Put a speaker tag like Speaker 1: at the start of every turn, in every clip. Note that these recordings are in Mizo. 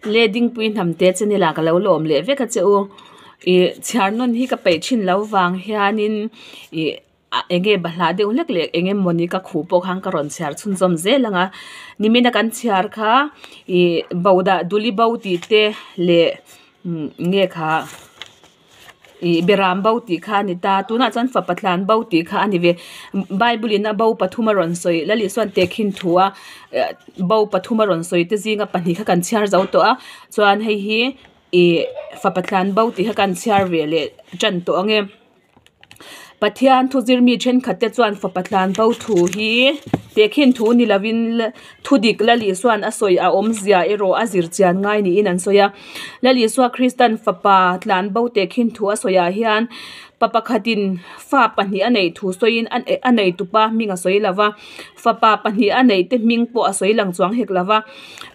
Speaker 1: Le dingpui hnam te channel ah ka lo lawm leh vek a che u ih chhiar nawn hi ka peih thin lo vang hianin ih eng nge bahlah deuh hlek leh eng emawni ka khuh pawh khan ka rawn chhiar chhunzawm zel ang a nimina kan chhiar kha ih bo dah duli bo tih te leh umm nge kha. Ih beram bo tih kha a ni ta tunah chuan fapa tlan bo tih kha a ni ve bible in a bo pathum a rawn sawi lal Isuan tehkhin thu a bo pathum a rawn sawi te zinga pahnih kha kan chhiar zo tawh a chuan hei hi ih fapa tlan bo tih kha kan chhiar ve leh tan tawh ang e Pathian thu zir mi thenkhat te chuan fapa tlan bo thu hi tehkhin thu ni lovin thu dik lal Isuan a sawi a awmzia erawh a zir chian ngai niin an sawi a. Lal Isua Kristan fapa tlan bo tehkhin thu a sawiah hian pa pakhatin fa pahnih a neih thu sawiin a nei tupa hming a sawi lova, fapa pahnih a neih te hming pawh a sawi lang chuang hek lova.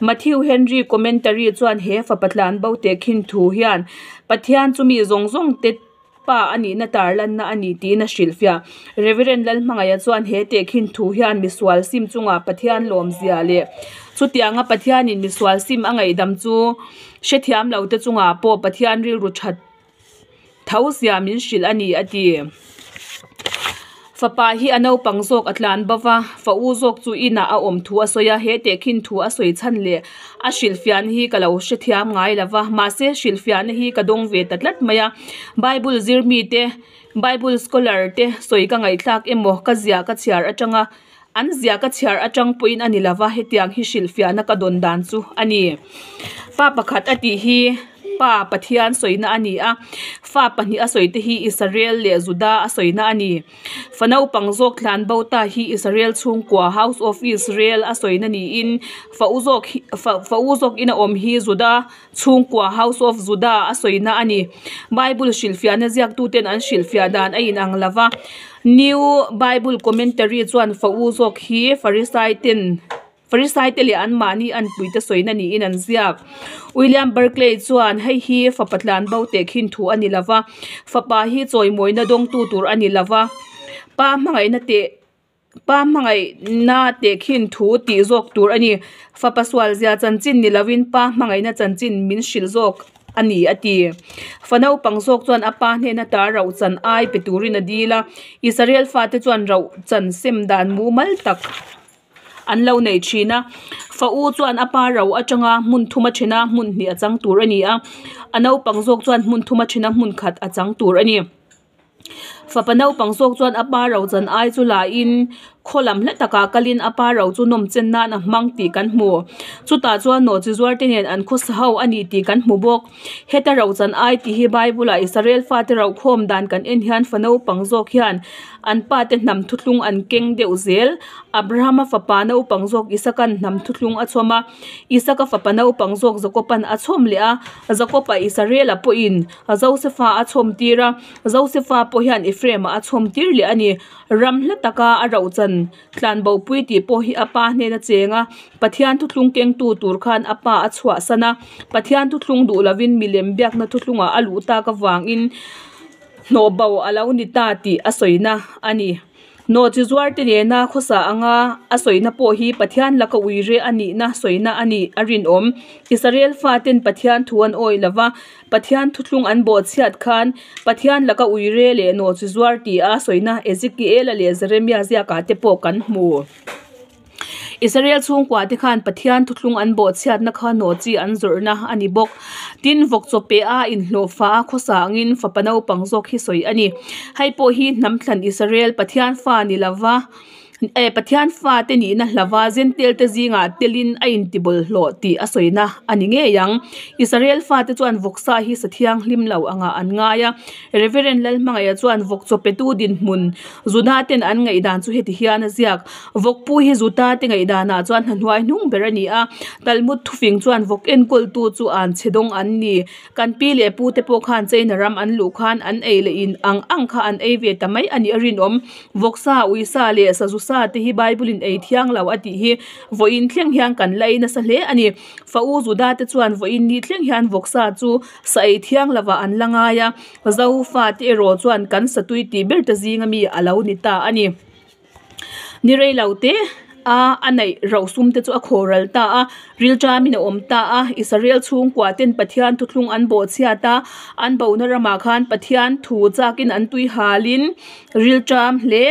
Speaker 1: Matthew Henry commentary chuan he fapa tlan bo tehkhin thu hian Pathian chu mi zawng zawng te Pa a nihna tarlanna a ni tiin a hrilhfiah. Reverend Lalhmangaia chuan he tehkhin thu hian misual sim chungah Pathian lawmzia leh chutianga Pathianin misual sim a ngaihdam chu hrethiam lote chungah pawh Pathian rilru that tho zia min hrilh a ni a ti. Fapa hi a naupang zawk a tlan bo va, fa u zawk chu inah a awm thu a sawi a, he tehkhin thu a sawi chhan leh a hrilhfiahna hi ka lo hrethiam ngai lo va, mahse hrilhfiahna hi ka dawng ve ta tlat mai a, Bible zir mite, Bible scholar te sawi ka ngaihthlak emaw ka ziah ka chhiar atanga an ziah ka chhiar atang pawhin a ni lo va, hetiang hi hrilhfiahna ka dawn dan chu a ni. Pa pakhat a tih hi. Pa Pathian sawina a ni a, fa pahnih a sawi te hi Israel leh Juda a sawina a ni. Fa naupang zawk tlan bo ta hi Israel chhungkua, House of Israel, a sawina niin fa u zawk hi fa fa u zawk ina awm hi Juda chhungkua, House of Judah, a sawina a ni. Bible hrilhfiahna ziaktuten an hrilhfiah dan a inang lo va, New Bible Commentary chuan fa u zawk hi Farisai ten Farisai te leh anmahni anpuite sawina niin an ziak. William Barclay chuan, Hei hi fapa tlan bo tehkhin thu a ni lo va, fapa hi chawimawina dawngtu tur a ni lo va, pa hmangaihna teh pa hmangaihna tehkhin thu tih zawk tur a ni. Fapa sualzia chanchin ni lovin pa hmangaihna chanchin min hrilh zawk a ni, a ti. Fa naupang zawk chuan a pa hnena ta rauh chan ai pe turin a dil a, Israel fate chuan rauh chan sem dan mumal tak An lo nei thin a, fa u chuan a pa ro atanga hmun thum a then a, hmun hnih a chang tur a ni a, a naupang zawk chuan hmun thum a then a, hmun khat a chang tur a ni. Fapa naupang zawk chuan a pa ro chan ai chu la in khaw lam hla takah kalin a pa ro chu nawm chen nan a hmang tih kan hmu. Chutah chuan nawhchi zuar te nen an khawsa ho a ni tih kan hmu bawk. Heta ro chan ai tih hi Bible ah Israel fate ro khawm dan kan en hian fa naupang zawk hian an pa te hnam thuthlung an keng deuh zel. Abrahama fapa naupang zawk Isaka'n hnam thuthlung a chhawm a, Isaka fapa naupang zawk Jakoba'n a chhawm leh a, Jakoba Israela pawhin Josefa a chhawm tir a, Josefa pawh hian Ephraim-a a chhawm tir leh a ni. Ram hla taka a rohchan tlanbopui tih pawh hi a pa hnena cheng a, Pathian thuthlung kengtu tur khan a pa a chhuahsan a, Pathian thuthlung duh lovin milem biakna thuthlungah a luh tak avangin hnawh bo a lo ni ta tih a sawina a ni. Nawhchi zuarte nena khawsa anga a sawina pawh hi Pathian laka ui reh a nihna sawina a nih a rinawm. Israel faten Pathian thu an awih lova, Pathian thuthlung an bawhchhiat khan Pathian laka ui reh leh nawhchi zuar tih a sawina Ezekiela leh Jeremia ziakah te pawh kan hmu. Israel chhungkua te khan Pathian thuthlung an bawhchhiatna kha nawhchi an zawrhna a ni bawk. Tin, vawk chaw pe a inhlawhfa a khawsa angin fapa naupang zawk hi sawi a ni. Hei pawh hi hnam thlan Israel Pathian fa ni lova eh Pathian fa te nihna hlava Gentile te zingah telin a intibawlhhlawh tih a sawina a ni ngei ang. Israel fate chuan vawksa hi sa thianghlim lo angah an ngai a. Reverend Lalhmangaia chuan vawk chaw petu dinhmun Juda ten an ngaihdan chu heti hian a ziak, Vawkpu hi Juda te ngaihdanah chuan hnahnuai hnung ber a ni a, Talmud thufing chuan vawk enkawltu chu an chhe dawng an ni. Kan pi leh pu te pawh khan China ram an luh khan an ei leh in ang ang kha an ei ve ta mai a nih a rinawm. Vawksa, uisa leh sazusa te hi Bible in ei thiang lo a tih hi vawiin thleng hian kan la ei nasa hle a ni. Fa u Juda te chuan vawiin ni thleng hian vawksa chu sa ei thiang lovah an la ngai a. Zofa te erawh chuan kan satui tih ber te zinga mi a lo ni ta a ni. Ni rei lo te A, a neih rosum te chu a khawral ta a, rilṭamin a awm ta a. Israel chhungkua ten Pathian thuthlung an bawhchhiat a, an bona ramah khan Pathian thu chakin an tui halin rilṭam hle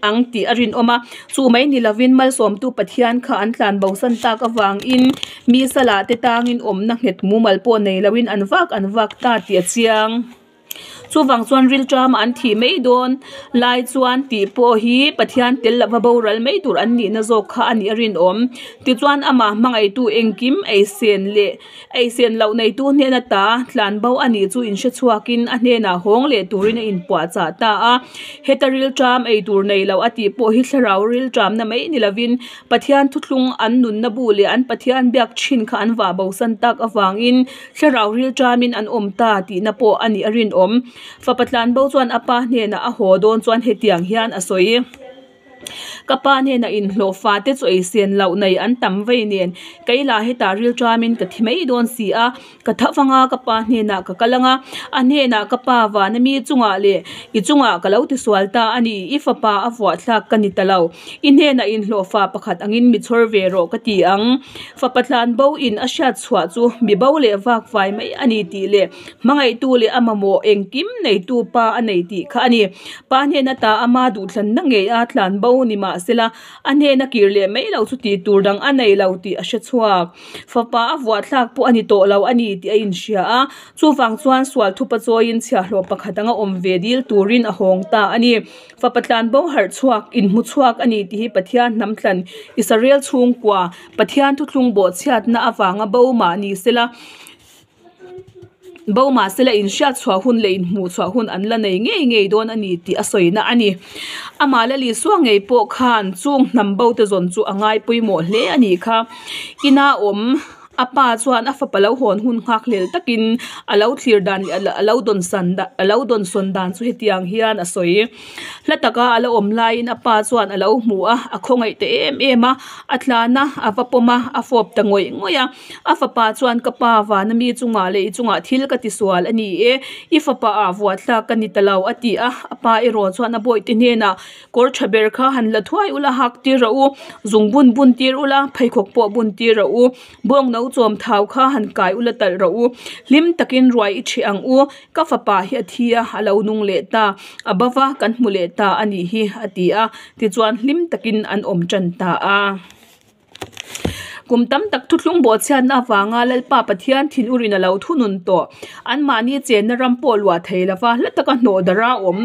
Speaker 1: ang tih a rinawm a. Chu mai ni lovin malsawmtu Pathian kha an tlan bosan tak avangin mi salah te tangin awmna nghet mumal pawh nei loin an vak an vak ta tih a chiang. Chuvang chuan rilṭama an thih mai dawn lai chuan tih pawh hi Pathian tel lova boral mai tur an nihna zawk kha a nih a rinawm. Tichuan amah hmangaihtu engkim eisen leh eisen loh neitu hnen ata tlan bo a nih chu inhre chhuakin a hnenah hawng leh turin a inpuahchah ta a. Heta rilṭam ei tur nei loh a tih pawh hi thlarau rilṭamna mai ni lovin Pathian thuthlung an nunna bu leh an Pathian biak thin kha an vah bosan tak avangin Thlarau rilṭamin an awm ta tihna pawh a nih a rinawm. Fapa tlanbo chuan a pa hnenah a haw dawn chuan hetiang hian a sawi, Ka pa hnenah inhlawh fate chu eisen loh nei an tam vei nen, kei lah hetah rilṭamin ka thi mai dawn si a, ka tha vanga ka pa hnenah ka kal anga, a hnenah ka pa vana mi chungah leh i chungah ka lo tisual ta a ni, i fapa a vuahthlak ka ni ta lo, i hnenah inhlawh fa pakhat angin mi chhawr ve rawh ka ti ang. Fapa tlan bo in a hriat chhuah chu mi bo leh vak vai mai a ni tih leh hmangaihtu leh a mamawh engkim neitu pa a nei tih kha a ni. Pa hnen ata ama duhthlanna ngei a tlan bo ni mahsela a hnena kir leh mai lo chu tih tur dang a nei lo tih a hre chhuak. Fapa a vuahthlak pawh a ni tawh lo a ni tih a inhria a, chuvang chuan sual thupa chawiin chhiahhlawh pakhat anga awm ve dil turin a hawng ta a ni. Fapa tlan bo harh chhuak, inhmu chhuak a ni tih hi Pathian hnam thlan Israel chhungkua, Pathian thuthlung bawhchhiatna avanga bo mah ni sela, bo mah sela inhriat chhuah hun leh inhmuh chhuah hun an la nei ngei ngei dawn a ni tih a sawina a ni. Amah la Lisua ngei pawh khan chung hnam bo te zawn chu a ngai pawimawh hle a nih kha. Ina awm. A pa chuan a fapa lo hawn hun nghak hlel takin a lo thlir dan leh a lo dawn san a lo dawn sawn dan chu hetiang hian a sawi. Hla taka a lo awm laiin a pa chuan a lo hmu a, a khawngaih ta em em a, a tlan a, a va pawm a, a fawp ta ngawih ngawih a. A fapa chuan ka pa vana mi chungah leh i chungah thil ka tisual a ni e, i fapa ah vuahthlak ka ni ta lo a ti a, a pa erawh chuan a bawihte hnenah Kawr tha ber kha han la thuai ula hak tir rawh u, zung bun bun tir ula, pheikhawk pawh bun tir rawh u, bawng no chawm thau kha han kai ula talh rawh u, hlim takin ruai i ṭheh ang u, ka fapa hi a thi a, a lo nung leh ta, a bava kan hmu leh ta a nih hi a ti a, tichuan hlim takin an awm ṭan ta a. Kum tam tak thuthlung bawhchhiatna avanga Lalpa Pathian thinur in a lo thunun tawh. Anmahni chenna ram pawh luah thei lova hla taka hnawh darh a awm.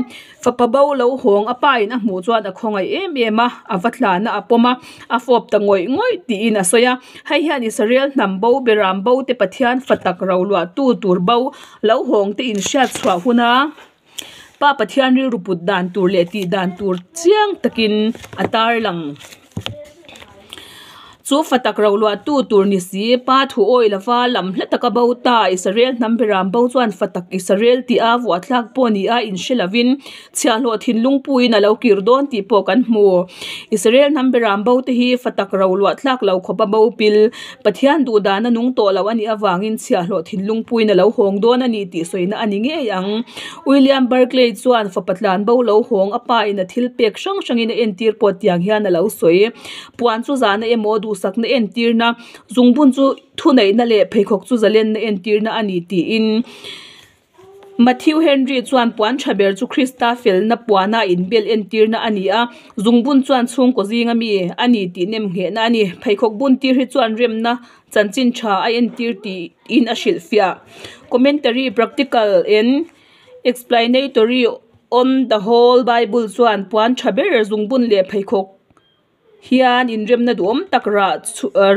Speaker 1: Fapa bo lo hawng a pa in a hmuh chuan a khawngaih em em a, a va tlana a pawm a, a fawp ta ngawih ngawih tiin a sawi a. Hei hian Israel hnam bo beram bo te Pathian fa tak ro luahtu tur bo lo hawng te inhriat chhuah huna Pa Pathian rilru put dan tur leh tih dan tur chiang takin a tarlang. Chu fa tak ro luahtu tur ni si, Pa thu awi lova lam hla taka bo ta Israel hnam beram bo chuan fa tak Israel tih a vuahthlak pawh ni a inhre lovin chhiahhlawh thinlung puiin a lo kir dawn tih pawh kan hmu. Israel hnam beram bo te hi fa tak ro luahthlak lo khawpa bo pil Pathian duh dana nung tawh lo a nih avangin chhiahhlawh thinlung puiin a lo hawng dawn a ni tih sawina a ni ngei ang. William Barclay chuan fapa tlan bo lo hawng a pa in a thil pek hrang hrangin a entir pawh tiang hian a lo sawi. Puan chu zahna emaw duhsakna entirna, zungbun chu thuneihna leh pheikhawk chu zalenna entirna a ni tiin Matthew Henry chuan puan tha ber chu Krista felna puana inbel entirna a ni a, zungbun chuan chhungkaw zinga mi a ni tih nemnghehna a ni. Pheikhawk bun tir hi chuan remna chanchin tha a entir tiin a hrilhfiah. Commentary, Practical and Explanatory on the Whole Bible chuan puan tha ber zungbun leh pheikhawk hian inremna duhawm tak rah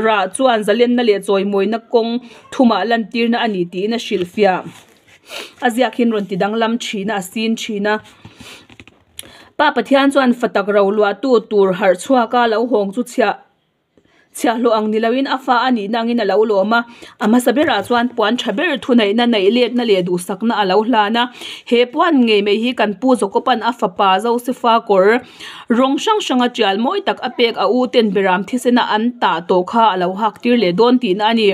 Speaker 1: rah chuan zalenna leh chawimawina kawng thumah lantirna a ni tiin a hrilhfiah. A ziak hian rawn ti danglam thin a, a sin thin a. Pa Pathian chuan fa tak ro luahtu tur harh chhuaka lo hawng chu chhiah Chhiahhlawh ang ni loin a fa a nihna angin a lo lawm a, a hmasa berah chuan puan tha ber thuneihna neih letna leh duhsakna a lo hlan a. He puan ngei mai hi kan pu Jakoba'n a fapa Josefa kawr rawng hrang hranga tial mawi tak a pek a u ten beram thisena an tah tawh kha a lo hak tir leh dawn tihna a ni.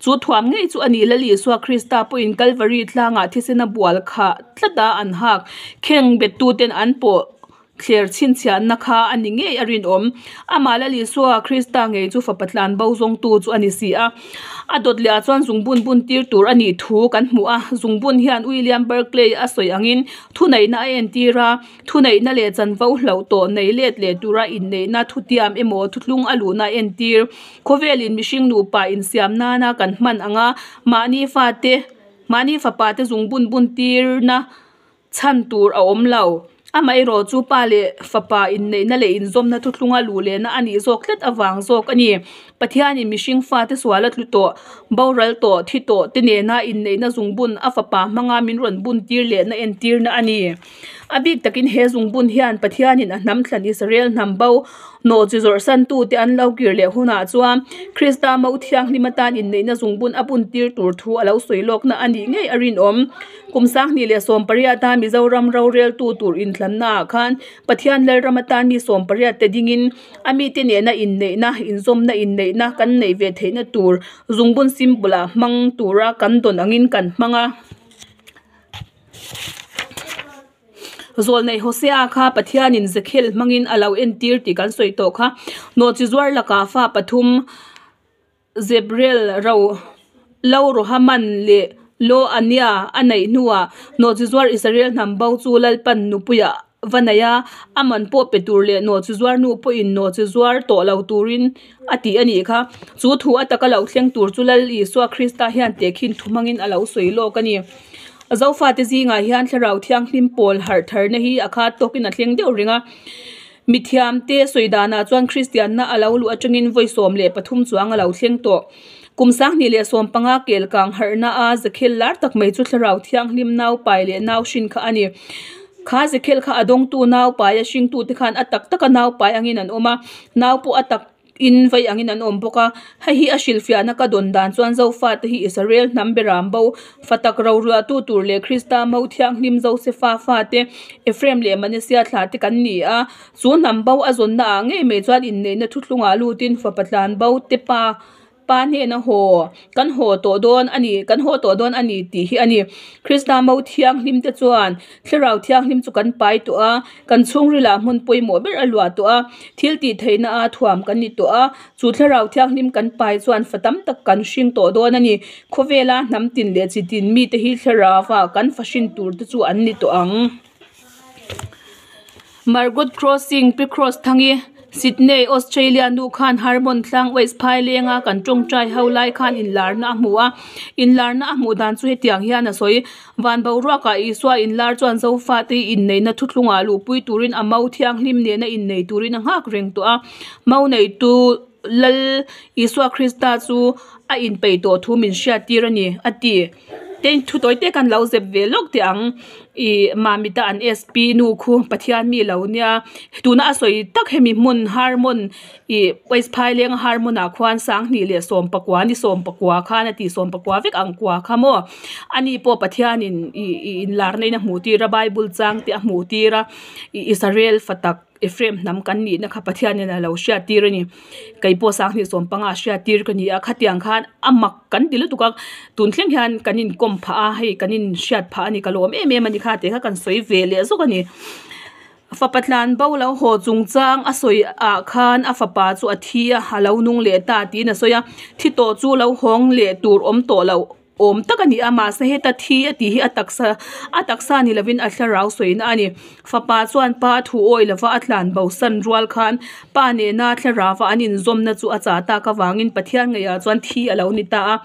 Speaker 1: Chu thuam ngei chu a nih Lal Isua Krista pawhin Kalvari tlangah thisena bual khah tlata an hak kheng bettu ten an pawh. Thler chhinchhiahna kha a ni ngei a rinawm. Amah Lal Isua Krista ngei chu fapa tlan bo zawngtu chu a ni si a. A dawt leh ah chuan zungbun bun tir tur a nih thu kan hmu a. Zungbun hian William Barclay a sawi angin thuneihna a entir a, thuneihna leh chanvo hlauh tawh nei let leh tura inneihna thutiam emaw thuthlung a luhna a entir. Khawvelin mihring nupa insiam nana kan hman anga mahni fate mahni fapa te zungbun bun tirna Chhan tur a awm lo. Amaherawh chu pa leh fapa inneihna leh inzawmna thuthlunga luh lehna a nih zawk tlat avang zawk a ni. Pathianin mihring fate sual a tlu tawh, boral tawh, thi tawh te nena inneihna zungbun a fapa hmanga min rawn bun tir lehna entirna a ni. A bik takin he zungbun hian Pathianin a hnam thlan Israel hnam bo nawh chi zawrhsan tute an lo kir leh hunah chuan Krista mo thianghlim atan inneihna zungbun a bun tir tur thu a lo sawi lawkna a nih ngei a rinawm. Kum 2018 a Mizoram roreltu tur inthlanna ah khan Pathian Lalram atan mi 18 te dingin a mite nena inneihna, inzawmna inneihna kan neih ve theihna tur zungbun symbol ah hmang tura kan dawn angin kan hmang a. Zawlneih Hosea kha Pathianin Zekhel hmangin a lo entir tih kan sawi tawh kha. Nawhchi zuar lakah fa pathum. Zebrel ro lo Rohaman leh Lo Ania a neih hnuah nawhchizuar Israel hnam bo chu Lalpan nupuiah va nei a, a man pawh pe tur leh nawhchizuar nu pawhin nawhchizuar tawh lo turin a ti a nih kha. Chu thu a taka lo thleng tur chu Lal Isua Krista hian tehkhin thu hmangin a lo sawi lawk a ni. Zofate zingah hian Thlarau Thianghlim pawl harh tharna hi a khat tawkin a thleng deuh reng a. Mithiamte sawi danah chuan Kristianna a lo luh atangin vawi 13 chuang a lo thleng tawh. Kum 2015 kel kang harhna a zekhel lar tak mai chu Thlarau Thianghlim nau pai leh nau hrin kha a ni. Kha zekhel kha a dawngtu nau pai a hringtute khan a tak taka nau pai angin an awm a, nau pawh a tak In vei angin an awm bawk a, hei hi a hrilhfiahna ka dawn dan chuan Zofate hi Israel hnam beram bo, fa tak roruahtu tur leh Krista mo thianghlim Josefa fate, Ephraim leh Manasseh thlah te kan ni a. Chu hnam bo a zawnna ah ngei mai chuan inneihna thuthlungah lutin fapa tlan bo te pa pa hnena haw kan haw tawh dawn a ni kan haw tawh dawn a ni tih hi a ni. Krista mo thianghlim te chuan Thlarau Thianghlim chu kan pai tawh a, kan chhungrilah hmun pawimawh ber a luah tawh a, thil tih theihna a thuam kan ni tawh a, chu Thlarau Thianghlim kan pai chuan fa tam tak kan hring tawh dawn a ni. Khawvela hnam tin leh chi tin mite hi Thlarauva kan fa hrin tur te chu an ni tawh ang. Margot Crossing, Pi Cross Thangi, Sydney, Australia nu khan Hermon tlang West Phailenga kan tawngtai ho lai khan inlarna a hmu a. Inlarna a hmuh dan chu hetiang hian a sawi, Van boruakah Isua inlar chuan Zofate inneihna thuthlungah luhpui turin a mau thianghlim nena innei turin a nghak reng tawh a. Mau neitu Lal Isua Krista chu a inpeih tawh thu min hriattir a ni, a ti. Tin, thu tawi te kan lo zep ve lawk teh ang. Ih Mamita an SP nu khu Pathian mi lo nia. Tuna a sawi tak hemi hmun Harmon ih West Phaileng Harmon ah khuan 2019 ni 19 khan a ti 19 vek ang kua kha maw. Ani pawh Pathianin ih ih inlarna in a hmuh tir a Bible chang te a hmuh tir a ih Israel fa tak Ephraim hnam kan nihna kha Pathianin a lo hriat tir a ni. Kei pawh 2015 a hriat tir ka ni a, khatiang khan a mak kan ti lutuk a, tun thleng hian kan inkawm phah a, hei kan inhriat phah a ni, ka lawm em em a ni kha tih kha kan sawi ve leh zawk a ni. Fapa tlan bo lo haw chungchang a sawi ah khan a fapa chu a thi a, a lo nung leh ta tiin a sawi a, thi tawh chu lo hawng leh tur awm tawh loh. Awm tak a ni a, mahse heta thi a tih hi a taksa a taksa ni lovin a thlarau sawina a ni. Fapa chuan pa thu awi lova a tlan bo san rual khan pa nena thlarauva an inzawmna chu a chah tak avangin Pathian ngeiah chuan thi a lo ni ta a.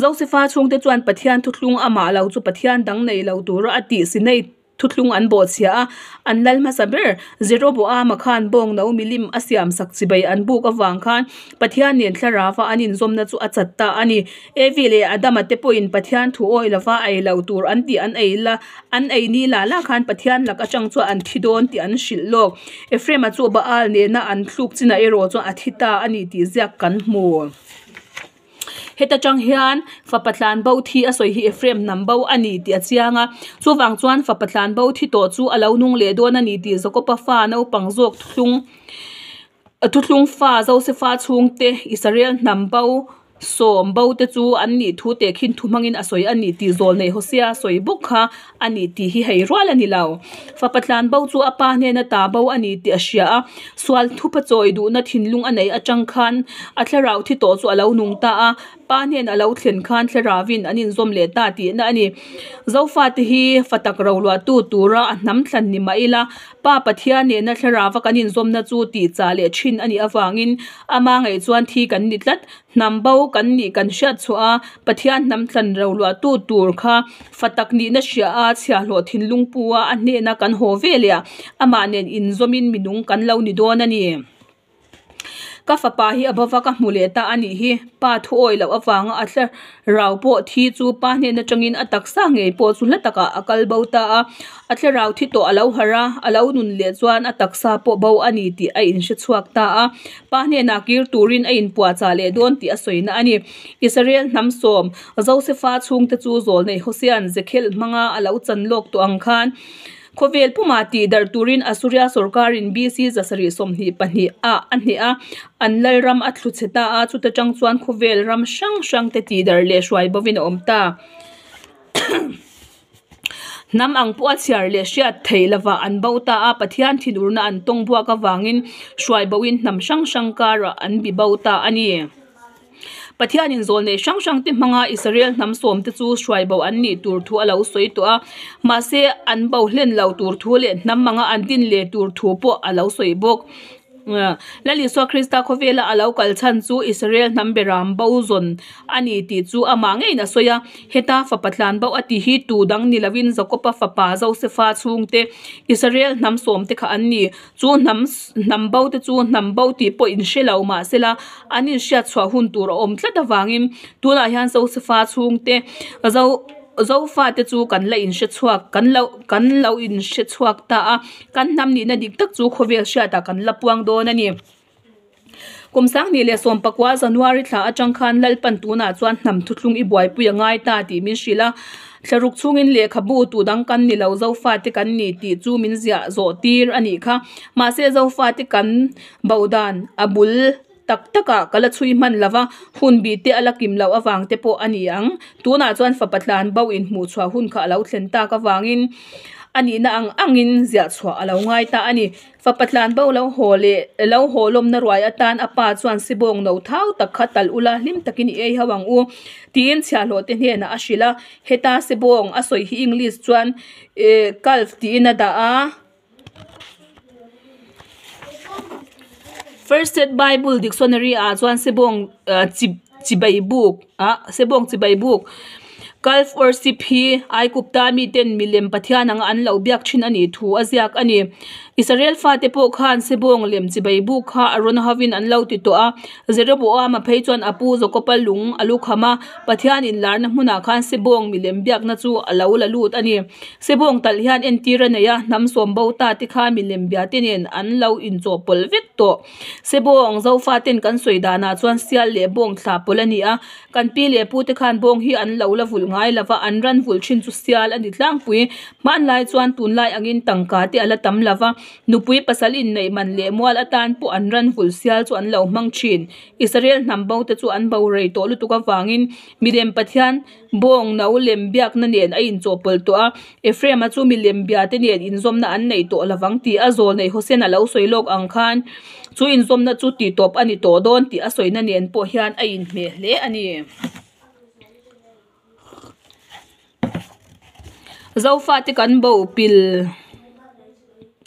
Speaker 1: Josefa chhungte chuan Pathian thuthlung amah lo chu Pathian dang nei lo tura a tih si nei Thuthlung an bawhchhia a, an lal hmasa ber Jeroboama khan bawng no milim a siam sak chibai an buk avang khan Pathian nen thlarava an inzawmna chu a chat ta a ni. Evi leh Adama te pawhin Pathian thu awi lova ei lo tur an tih an ei la, an ei ni la la khan Pathian lak atang chuan an thi dawn tih an hrilh lawk. Ephraim-a chu Baal nena an thluk chinah erawh chuan a thi ta a ni tih ziak kan hmu. Heta tang hian fapa tlan bo thi a sawi hi Ephraim hnam bo a ni tih a chiang a, chuvang chuan fapa tlan bo thi tawh chu a lo nung leh dawn a ni tih Jakoba fa naupang zawk thuthlung thuthlung fa Josefa chhungte Israel hnam bo Sawm bo te chu an nih thu tehkhin thu hmangin a sawi a ni tih zawlnei Hosea sawi bawk kha a ni tih hi hei rual a ni lo. Fapa tlan bo chu a pa hnena ta bo a ni tih a hria a, sual thupa chawi duhna thinlung a neih atang khan a thlarau thi tawh chu a lo nung ta a, pa hnen a lo thlen khan thlaravin an inzawm leh ta tihna a ni. Zofate hi fa tak roluahtu tura a hnam thlan ni mah ila, Pa Pathian nena thlarava kan inzawmna chu tihchah leh thin a nih avangin ama ngaih chuan thi kan ni tlat. Hnam bo kan nih kan hriat chhuah a, Pathian hnam thlan roluahtu tur kha fa tak nihna hria a, chhiahhlawh thinlung pu a, a hnehna kan haw ve leh a, amah nen inzawmin minung kan lo ni dawn a ni. Ka fapa hi a bova ka hmu leh ta a nih hi. Pa thu awi loh avanga a thlarau pawh thi chu pa hnen atangin a taksa ngei pawh chu hla takah a kal bo ta a. A thlarau thi tawh a lo harh a, a lo nun leh chuan a taksa pawh bo a ni tih a inhre chhuak ta a. Pa hnenah kir turin a inpuahchah leh dawn tih a sawina a ni. Israel hnam sawm, Josefa chhungte chu zawlnei Hosea'n Zekhel hmanga a lo chan lawk tawh ang khan, Khawvel pumah tih darh turin Assuria sorkarin BC 722 ah a hneh a, an lalram a thlu chhe ta a, chuta tang chuan khawvel ram hrang hrang te tih darh leh hruai bovin a awm ta. Hnam ang pawh a chhiar leh hriat theih lovah an bo ta a, Pathian thinurna an tawng buak avangin hruai boin hnam hrang hrang karah an bi bo ta a ni. Pathianin zawlnei hrang hrangte hmanga Israel hnam sawmte chu hruai bo an nih tur thu a lo sawi tawh a, mahse an bo hlen lo tur thu leh hnam anga an din leh tur thu pawh a lo sawi bawk. Lal Isua Krista khawvela a lo kal chhan chu Israel hnam beram bo zawn a ni tih chu amah ngeiin a sawi a, heta fapa tlan bo a ti hi tu dang ni lovin Jakoba fapa Josefa chhungte Israel hnam sawmte kha an ni. Chu hnam hnam bo te chu hnam bo tih pawh in hre lo mahsela an inhriat chhuah hun tur a awm tlat avangin tunah hian Josefa chhungte zo Zofa te chu kan la inhre chhuak kan lo kan lo inhre chhuak ta a kan hnam nihna dik tak chu khawvel hriatah kan la puang dawn a ni. Kum sanghnih leh sawmpakua January thla atang khan Lalpan tunah chuan hnam thuthlung i buaipui a ngai ta tih min hrilh a, thlaruk chhungin lehkhabu tu dang kan ni lo Zofate kan ni tih chu min ziah zawh tir a nih kha. Mahse Zofate kan bo dan a bul tak takah ka la chhui hman lo va, hun bih te a la kim loh avang te pawh a ni ang. Tunah chuan fapa tlan bo inhmuh chhuah hun kha a lo thlen tak avangin a nihna ang angin ziah chhuah a lo ngai ta a ni. Fapa tlan bo lo haw leh lo haw lawmna ruai atan a pa chuan sibawng no thau tak kha talh ula hlim takin i ei ho ang u tiin chhiahhlawh te hnenah a hrilh a, heta sibawng a sawi hi English chuan eh calf tiin a dah a. First Set Bible Dictionary ah chuan sibawng chi chibai buk ah sibawng chibai buk calf worship hi Aigupta miten milem pathian anga an lo biak thin a nih thu a ziak a ni. Israel fate pawh khan sibawng lem chibai buk kha a rawn hovin an lo ti tawh a, Jeroboama phei chuan a pu Jakoba lung a lukham a, Pathian inlarna hmunah khan sibawng milem biakna chu a lo la lut a ni. Sibawng talh hian entir a nei a, hnam sawm bo ta te kha milem bia te nen an lo inchawhpawlh vek tawh. Sebawng, Zofa ten kan sawi danah chuan sial leh bawng thla pawlh a ni a, kan pi leh pu te khan bawng hi an lo la vulh ngai lo va, an ran vulh thin chu sial a ni tlangpui. Hmanlai chuan tunlai angin tangka te a la tam lo va, nupui pasal inneih man leh mual atan pawh an ran vulh sial chu an lo hmang thin. Israel hnam bo te chu an bo rei tawh lutuk avangin milem Pathian bawng no lem biakna nen a inchawhpawlh tawh a, Ephraim-a chu milem bia te nen inzawmna an neih tawh lovang tih a zawlnei Hosen a lo sawi lawk ang khan chu inzawmna chu tihtawp a ni tawh dawn tih a sawina nen pawh hian a inhmeh hle a ni. Zofate kan bo pil.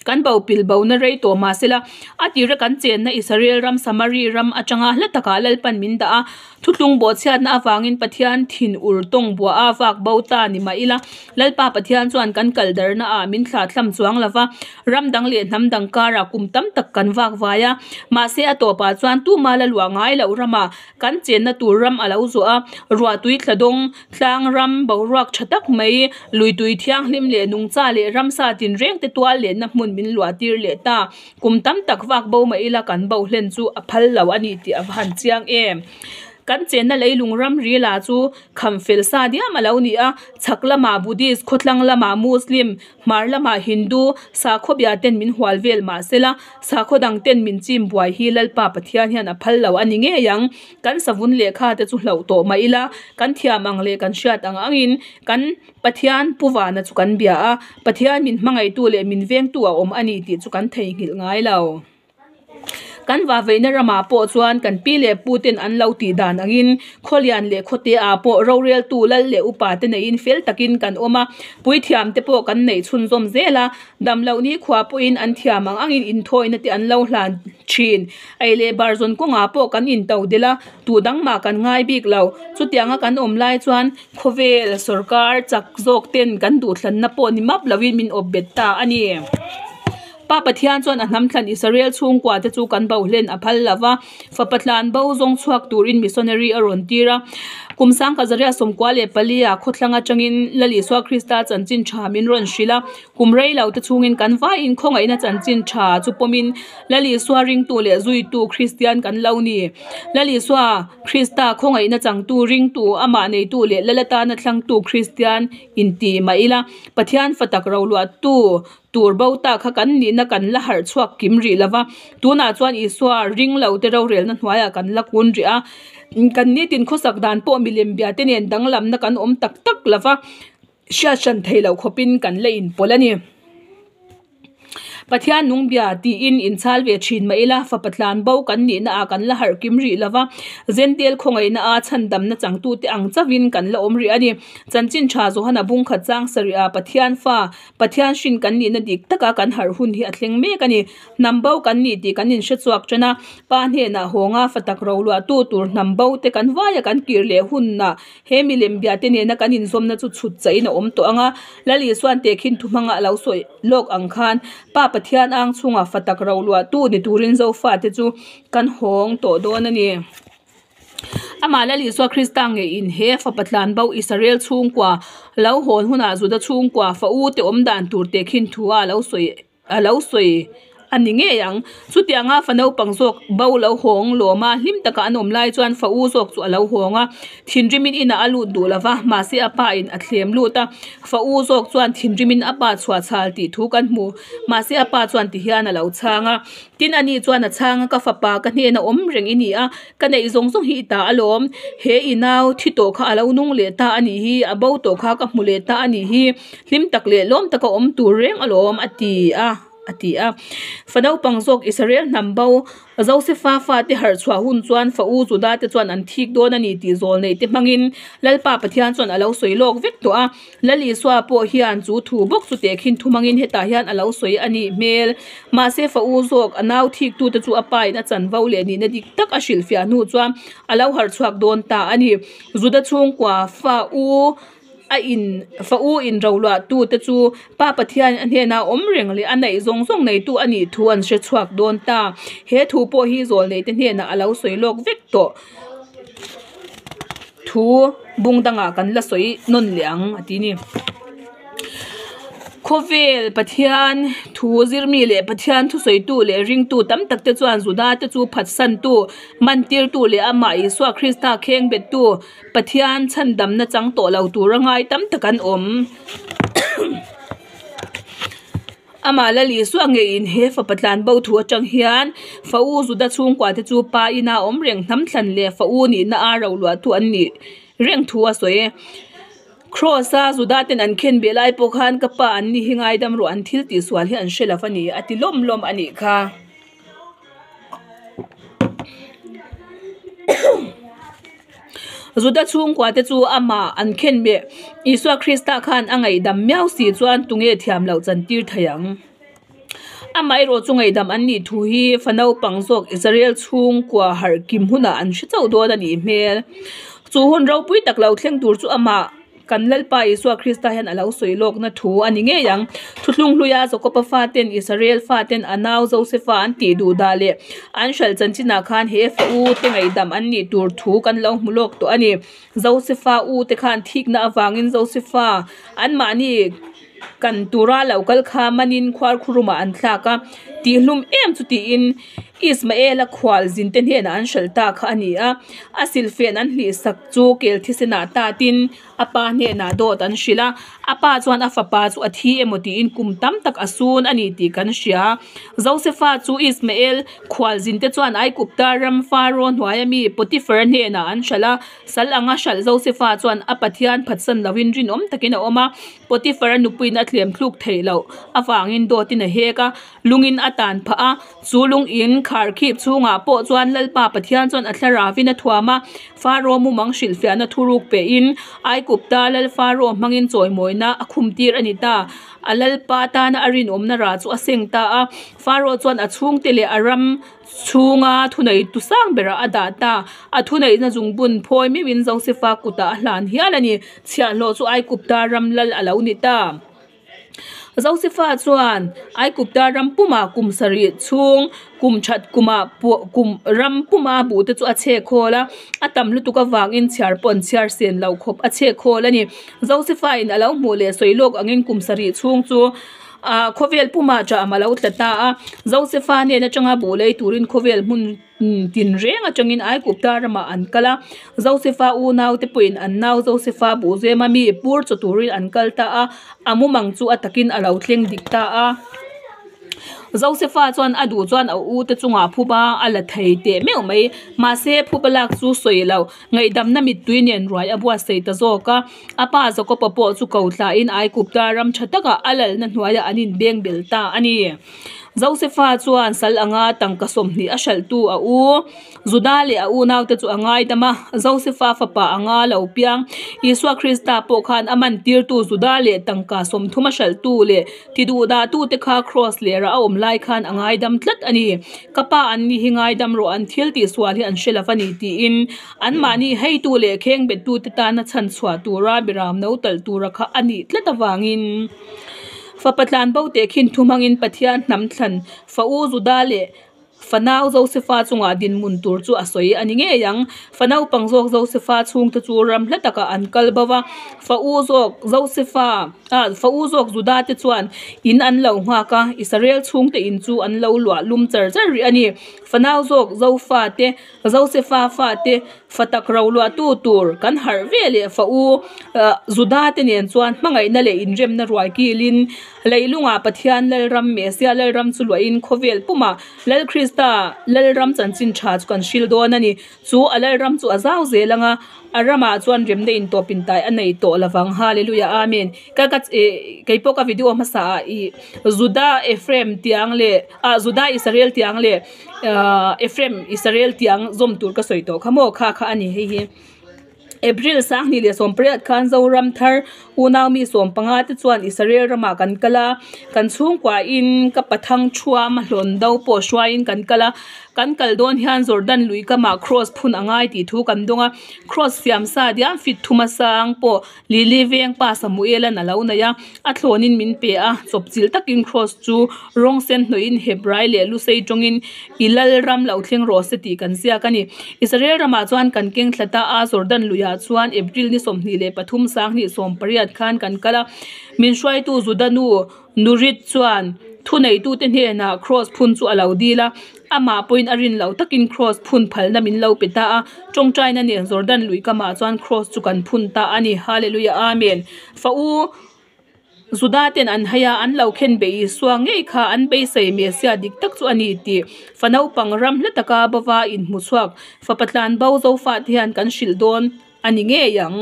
Speaker 1: Kan bo pil bona rei tawh mah sela, a tira kan chenna Israel ram Samari ram atanga hla takah Lalpan min dah a, thutlung bawhchhiatna avangin Pathian thin ur tawng buah a vak bo ta ni mah ila, Lalpa Pathian chuan kan kal darna ah min thlah thlam chuang lo va, ram dang leh hnam dang karah kum tam tak kan vak vai a, mahse a tawpah chuan tuma la luah ngai loh ramah kan chenna tur ram a lo zawh a, ruahtui thla dawng Tlang ram boruak tha tak mai, lui tui thianghlim leh nungcha leh ramsa tinreng te tual lenna hmun min luah tir leh ta. Kum tam tak vak bo mah ila kan bo hlen chu a phal lo a ni tih a va han chiang em. Kan chenna leilung ramri la chu kham fel sa diam a lo ni a, chhak lamah Buddhist, khawthlang lamah Muslim, hmar lamah Hindu sakhaw bia ten min hual vel mahsela sakhaw dang ten min chim buai hi Lalpa Pathian hian a phal lo a ni ngei ang. Kan savun lehkha te chu hlauh tawh mah ila, kan thiam ang leh kan hriat ang angin kan Pathian Pu Vana chu kan bia a, Pathian min hmangaihtu leh min vengtu a awm a ni tih chu kan theihnghilh ngai lo. Kan vaveihna ramah pawh chuan kan pi leh pu ten an lo tih dan angin khawlian leh khawte ah pawh roreltu lal leh upa te neiin fel takin kan awm a, puithiam te pawh kan neih chhunzawm zel a, damloh nikhua pawhin an thiam ang angin inthawina te an lo hlan thin. Ei leh bar zawn kawngah pawh kan into delh a, tuh dang mah kan ngai bik lo. Chutianga kan awm lai chuan khawvel sawrkar chak zawk ten kan duhthlanna pawh ni map lovin min awp bet ta a ni. Pa Pathian chuan a hnam thlan Israel chhungkua te chu kan bo hlen a phal lo va, fapa tlan bo zawng chhuak turin missionary a rawn tir a. Kum sangkhazaria 94 ah khawthlang atangin Lal Isua Krista chanchin tha min rawn hrilh a, kum rei lo te chhungin kan vaiin khawngaihna chanchin tha chu pawmin Lal Isua ringtu leh zuitu Kristian kan lo ni. Lal Isua Krista khawngaihna changtu ringtu amah neitu leh Lal atana thlangtu Kristian inti mah ila Pathian fa tak roluahtu Tur bo ta kha kan nihna kan la harh chhuak kim rih lo va, tunah chuan Isua ring lo te rorelna hnuaiah kan la kun rih a, kan nitin khawsak dan pawh milem bia te nen danglamna kan awm tak tak lo va, hriat hran thei loh khawpin kan la inpawlh a ni. Pathian nung bia tiin inchhal ve thin mah ila, fapa tlan bo kan nihna ah kan la harh kim rih lo va, Zendel khawngaihna a chhandamna changtute ang chauhin kan la awm rih a ni. Chanchin tha Johana bungkhat chang sarih ah Pathian fa Pathian hrin kan nihna dik taka kan harh hun hi a thleng mek a ni. Hnam bo kan nih tih kan inhre chhuak tan a, Pa hnenah hawnga fa tak ro luahtu tur hnam bo te kan vaia kan kir leh hunah he milem bia te nena kan inzawmna chu chhut chahin a awm tawh ang a. Lal Isuan tehkhin thu hmanga a lo sawi lawk ang khan Pa Pathian ang chhungah fa tak ro luahtu ni turin Zofate chu kan hawng tawh dawn a ni. Amah Lal Isua Krista ngeiin he fapa tlan bo Israel chhungkua lo hawn hunah Juda chhungkua fa u te awm dan tur te khin thu a lo sawi a lo sawi a ni ngei ang. Chutianga fa naupang zawk bo lo hawng lawm a, hlim taka an awm lai chuan fa u zawk chu a lo hawng a, thinrimin inah a lut duh lo va, mahse a pa in a thlem lut a, fa u zawk chuan thinrimin a pa chhuah chhal tih thu kan hmu, mahse a pa chuan tihian a lo chhang a. Tin, ani chuan a chhang a, Ka fapa, ka hnena awm reng i ni a, ka neih zawng zawng hi i ta alawm. He i nau thi tawh kha a lo nung leh ta a nih hi, a bo tawh kha ka hmu leh ta a nih hi, hlim tak leh lawm taka awm tur reng alawm, a ti a, a ti a. Fa naupang zawk Israel hnam bo Josefa fate harh chhuah hun chuan fa u Juda te chuan an thik dawn a ni tih zawl neih te hmangin Lalpa Pathian chuan a lo sawi lawk vek tawh a. Lal Isua pawh hian chu thu bawk chu tehkhin thu hmangin hetah hian a lo sawi a nih hmel. Mahse fa u zawk a nau thiktute chu a pa in a chanvo leh nihna dik tak a hrilhfiah hnu chuan a lo harh chhuak dawn ta a ni. Juda chhungkua fa u a in fa u in roluah tute chu Pa Pathian a hnena awm reng leh a neih zawng zawng neitu a nih thu an hre chhuak dawn ta. He thu pawh hi zawlneite hnenah a lo sawi lawk vek tawh. Thu bung dangah kan la sawi nawn leh ang a ti ni. Khawvel Pathian thu zirmi leh Pathian thusawitu leh ringtu tam tak te chuan Juda te chu phatsantu, mantirtu leh amah Isua Krista khengbettu Pathian chhandamna chang tawh lo tura ngai tam tak an awm. Amah Lal Isua ngeiin he fapa tlan bo thu atang hian fa u Juda chhungkua te chu pa ina awm reng hnam thlan leh fa u nihna a ro luah tu an nih reng thu a sawi. Kraws a Juda ten an khen beh lai pawh khan ka pa an ni hi ngaidam rawh an thil tihsual hi an hre lo a ni a ti lawm lawm a nih kha. Juda chhungkua te chu amah an khen beh. Isua Krista khan a ngaihdam miau si chuan tunge thiam loh chan tir thei ang? Amah erawh chu ngaihdam an nih thu hi fa naupang zawk Israel chhungkua harh kim hunah an hre chauh dawn a nih hmel. Chu hun ropui tak lo thleng tur chu amah Kan Lalpa Isua Krista hian a lo sawi lawkna thu a ni ngei ang. Thuthlung hluia Jakoba faten Israel faten a nau Josefa an tih duh dah leh an hralh chanchinah khan he fa u te ngaihdam an nih tur thu kan lo hmu lawk tawh a ni. Josefa u te khan thikna avangin Josefa anmahni. kan tura lo kal kha manin khuarkhurumah an thlak a, tihlum em chu tiin Ismaela khual zinte hnenah an hralh ta kha a ni a, a silhfen an hlihsak chu kel thisenah tatin a pa hnenah dawt an hrilh a, a pa chuan a fapa chu a thi emaw tiin kum tam tak a sun a ni tih kan hria. Josefa chu Ismael khual zinte chuan Aigupta ram Faro hnuaia mi Potifar hnenah an hralh a, sal anga hralh Josefa chuan a Pathian phatsan loin rinawm takin a awm a, Potifar-a nupuiin a thlem thluk theih loh avangin dawtin a hek a, lungin a tan phah a, chu lungin kharkhip chhungah pawh chuan Lalpa Pathian chuan a thlaravin a thuam a, Faro mumang hrilhfiahna thuruk pehin Aigupta Lal Faro hmangin chawimawina a khumtir a ni ta. A Lalpa tana a rinawmna rah chu a seng ta a, Faro chuan a chhungte leh a ram chhunga thuneitu sang berah a dah ta. A thuneihna zungbun phawi meuhin Josefa kutah a hlan hial a ni. Chhiahhlawh chu Aigupta ram lal a lo ni ta. Josefa chuan Aigupta ram pumah kum sarih chhung kum that kumah kum ram puma buhte chu a chhek khawl a, a tam lutuk avangin chhiar pawh an chhiar sen loh khawp a chhek khawl a ni. Josefa in a lo hmuh leh sawi lawk angin kum sarih chhung chu ah khawvel pumah ṭah a lo tla ta a, Josefa hnen atanga buh lei turin khawvel hmun Tinreng atangin Aigupta ramah an kal a, Josefa unaute pawhin an nau Josefa buhzema mi pur chaw turin an kal ta a, a mumang chu a takin a lo thleng dik ta a. Josefa chuan a duh chuan a ute chungah phuba a la thei teh meuh mai, mahse phuba lak chu sawi lo, ngaihdamna mittui nen ruai a buatsaih ta zawk a. A pa Jakoba pawh chu ko thlain Aigupta ram tha takah a lalna hnuaiah an inbeng bel ta a ni. Josefa chuan sal anga tangka 20 a hralhtu a u Juda leh a unaute chu a ngaidam a. Josefa fapa anga lo piang Isua Krista pawh khan a mantirtu Juda leh tangka 30 a hralhtu leh tiduhdahtute kha kraws lera a awm lai khan a ngaidam tlat a ni. Ka pa an ni hi ngaidam rawh an thil tihsual hi an hre lo a ni tiin anmahni heitu leh khengbettute tana chhanchhuah tura biram no talh tura kha a nih tlat avangin Fapa tlan bo teh khin thu hmangin Pathian hnam thlan fa u Juda leh fa nau Josefa chungah dinhmun tur chu a sawi a ni ngei ang. Fa naupang zawk Josefa chhungte chu ram hla takah an kal bo va, fa u zawk Josefa ah fa u zawk Juda te chuan in an lo nghak a, Israel chhungte in chu an lo luah lum char char rih a ni. Fa nau zawk Zofa te Josefa fate fa tak ro luahtu tur kan harh ve leh fa u Juda te nen chuan hmangaihna leh inremna ruai kilin leilungah Pathian Lalram Messiah Lalram chu luahin khawvel pumah Lal Krista Lalram chanchin tha chu kan hril dawn a ni. Chu a Lalram chu a zau zel ang a, a ramah chuan remna intawp intai a nei tawh lovang. Hallelujah Amen. Ka ka ih kei pawh ka video hmasa ah ih Juda Ephraim tiang leh ah Juda Israel tiang leh ahh Ephraim Israel tiang zawm tur ka sawi tawh kha maw kha kha a ni hei hi April 2018 khan Zoram thar unau mi 15 te chuan Israel ramah kan kal a kan chhungkua in ka pathang thuam a hlawn do pawh hruaiin kan kal a kan kal dawn hian Jordan lui kamah cross phun a ngai tih thu kan dawng a cross siam sa diam fit thuma sang pawh Lily veng pa Samuel-a'n a lo nei a, a thlawnin min pe a, chawpchilh takin Kraws chu rawng sen hnawhin Hebrai leh Lusei tawngin I lal ram lo thleng rawh se tih kan ziak a ni. Israel ramah chuan kan keng thla ta a, Jordan luiah chuan April ni 23 2018 khan kan kal a, min hruaitu Juda nu Nurit chuan thuneitute hnenah Kraws phun chu a lo dil a, amah pawhin a rin loh takin Kraws phun phalna min lo pe ta a, tawngtaina nen Jordan lui kamah chuan Kraws chu kan phun ta a ni. Hallelujah Amen. Fa u Juda ten an hai a, an lo khen be Isua ngei kha an beisei Messiah dik tak chu a ni tih fa naupang ram hla taka bova inhmu chhuak fapa tlan bo Zofate hian kan hrilh dawn a ni ngei ang.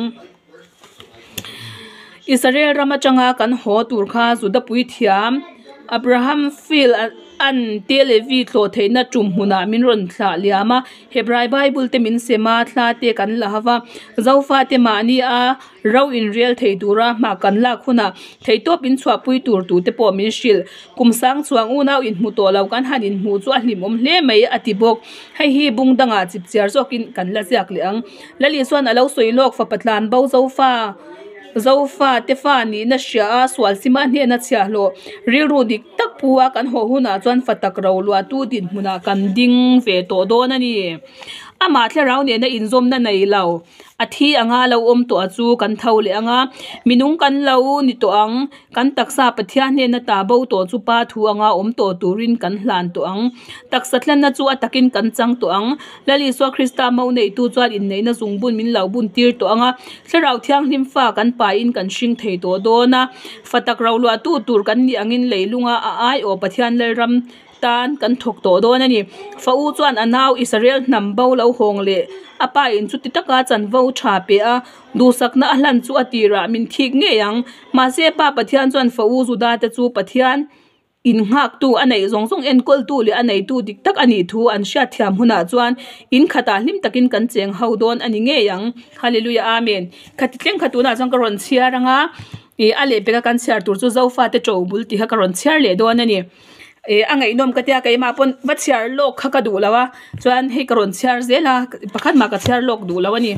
Speaker 1: Israel ram atanga kan haw tur kha Juda puithiam Abraham Field an Tel Aviv tlawh theihna tum hmunah min rawn thlah liam a, Hebrai Bible te min sem a, thla te kan la hava. Zofa te mahni a ro inrel thei tura hma kan lak hunah theihtawp in chhuahpui tur tute pawh min hrilh. Kum sang chuang unau inhmu tawh lo kan han inhmuh chu a hlimawm hle mai a ti bawk. Hei hi bung dangah chipchiar zawkin kan la ziak leh ang. Lali chuan a lo sawi lawk fapa tlan bo Zofa Zofa te fa nihna hria a sual sima hnehna chhiahhlawh rilru dik tak pu a kan haw hunah chuan fa tak ro luahtu dinhmunah kan ding ve tawh dawn a ni. Amah thlarau nena inzawmna nei lo, a thi anga lo awm tawh a chu kan tho leh ang a, minung kan lo ni tawh ang. Kan taksa Pathian hnena ta bo tawh chu Pa thu anga awm tawh turin kan hlan tawh ang. Taksa thlenna chu a takin kan chang tawh ang. Lal Isua Krista mo neitu chuan inneihna zungbun min lo bun tir tawh ang a, Thlarau Thianghlim fa kan pain kan hring thei tawh dawn a. Fa tak roluahtu tur kan nih angin leilunga a aiawh Pathian Lalram tan kan thawk tawh dawn a ni. Fa u chuan a nau Israel hnam bo lo hawng leh a pa in chuti taka chanvo tha pe a, duhsakna a hlan chu a tirah min thik ngei ang. Mahse Pa Pathian chuan fa u Juda te chu Pathian in nghaktu a neih zawng zawng enkawltu leh a neitu dik tak a nih thu an hriatthiam hunah chuan in khatah hlim takin kan cheng ho dawn a ni ngei ang. Hallelujah Amen. Khati tleng kha tunah chuan ka rawn chhiar ang a, ih a lehpeka kan chhiar tur chu Zofate ṭobul tih kha ka rawn chhiar leh dawn a ni. Ih a ngaihnawm ka tia keimah pawn va chhiar lawk kha ka duh lo a chuan hei ka rawn chhiar zel a pakhat mah ka chhiar lawk duh lo a ni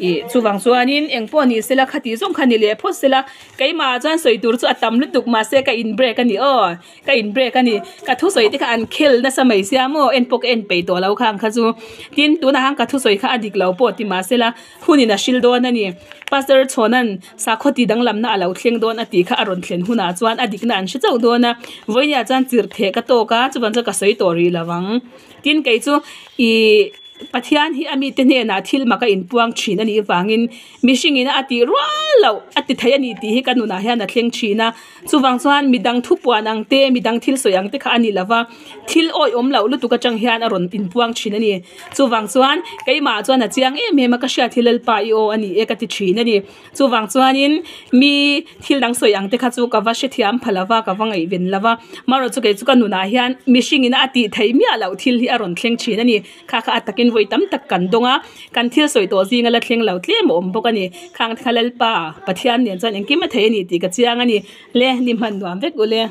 Speaker 1: ih chuvang chuanin eng pawh ni sela khati zawng kha ni leh phawt sela keimah ah chuan sawi tur chu a tam lutuk mahse ka in break a ni aw ka in break a ni ka thusawi te kha an khel nasa mai sia maw en pawh ka en peih tawh lo khang kha chu tin tunah khan ka thusawi kha a dik lo pawh ti mahsela Hunin a hril dawn a ni. Pastor Chhawna'n sakhaw ti danglamna a lo thleng dawn a tih kha a rawn thlen hunah chuan a dikna an hre chauh dawn a. Vawinia chuan chirhtheh ka tawk a, chuvang chuan ka sawi tawh rih lo ang. Tin, kei chu ih Pathian hi a mite hnenah thil mak a inpuang thin a nih vangin mihringin a tih rual loh a ti thei a ni tih hi ka nunah hian a thleng thin a. Chuvang chuan midang thupuan ang te, midang thil sawi ang te kha a ni lo va, thil awihawm loh lutuk atang hian a rawn inpuang thin a ni. Chuvang chuan keimah chuan a chiang em em a, ka hriat hi Lalpa i aw a ni e ka ti thin a ni. Chuvang chuanin mi thil dang sawi ang te kha chu ka va hrethiam pha lo va, ka va ngaihven lo va. Marawh chu kei chu ka nunah hian mihringin a tih theih miah loh thil hi a rawn thleng thin a ni. Kha kha a takin vawi tam tak kan dawng a, kan thil sawi tawh zinga la thleng lo tlem a awm bawk a ni. Khang te kha Lalpa Pathian nen chuan engkim a thei a ni tih ka chiang a ni. Le ni hman nuam vek u le.